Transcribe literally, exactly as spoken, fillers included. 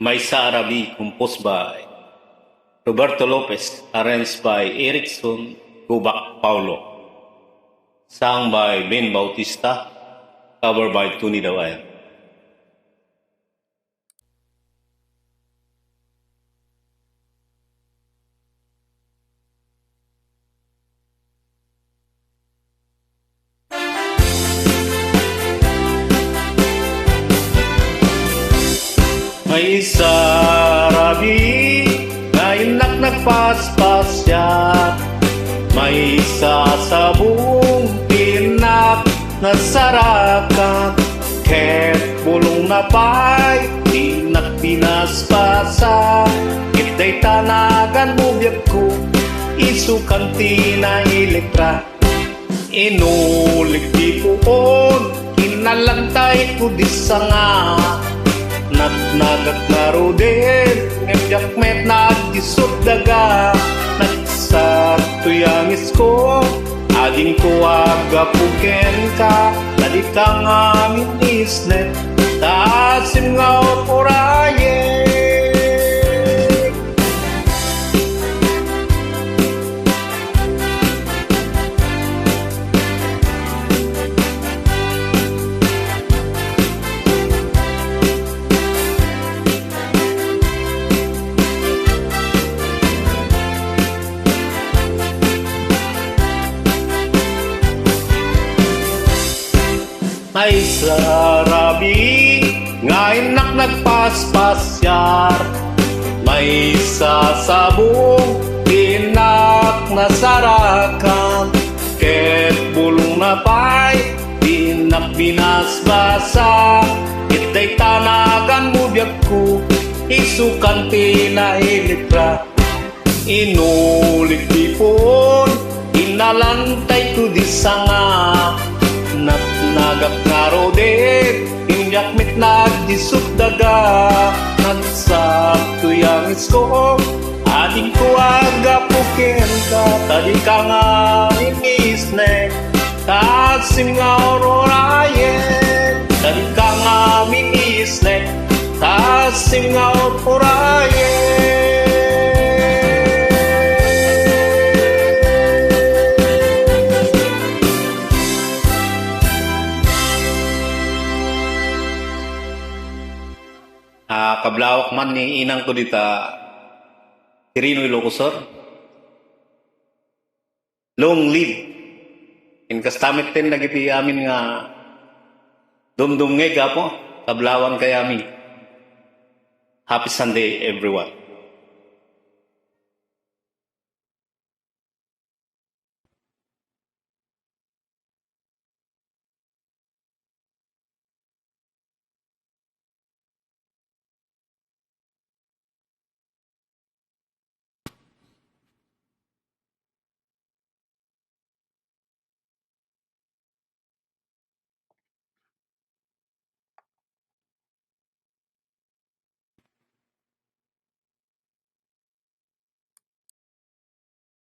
Maysa a Rabii, composed by Roberto Lopez, arranged by Erickson Gubak Paulo. Sung by Ben Bautista, cover by Tony Dawayan. Maysa a Rabii nga innak nagpaspasiar, maysa a sabong ti innak nasarakan, ket bulongna pay ti innak binasbasa. Ket dayta naganmo, biagko, isukan ti nailitra. Inulik ti puon, inalantayko di sanga. Natnagak ngaruden, ngem diak met nagdisut daga. Nagsagtoy a ngisko, adingko aggapu kenka, ta dika ngamin isnek, ta asim nga ur-urayen. Maysa a Rabii nga innak nagpaspasiar, maysa a sabong ti innak nasarakan, ket bulongna pay ti innak binasbasa. Ket dayta naganmo, biagko, isukan ti nailitra. Inulik ti puon, inalantayko di sanga. Natnagak ngaruden, ngem diak met nagdisut daga. Nagsagtoy a ngisko, adingko aggapu kenka, ta dika ngamin isnek, ta asim nga ur-urayen. Ta dika ngamin isnek, ta asim nga ur-urayen. Ah, kablawak man ni inangko dita Quirino, Ilocos Sur. Long live. Ken kasta met ten dagiti amin nga dumdumngeg, Apo, kablawan kayami. Happy Sunday, everyone.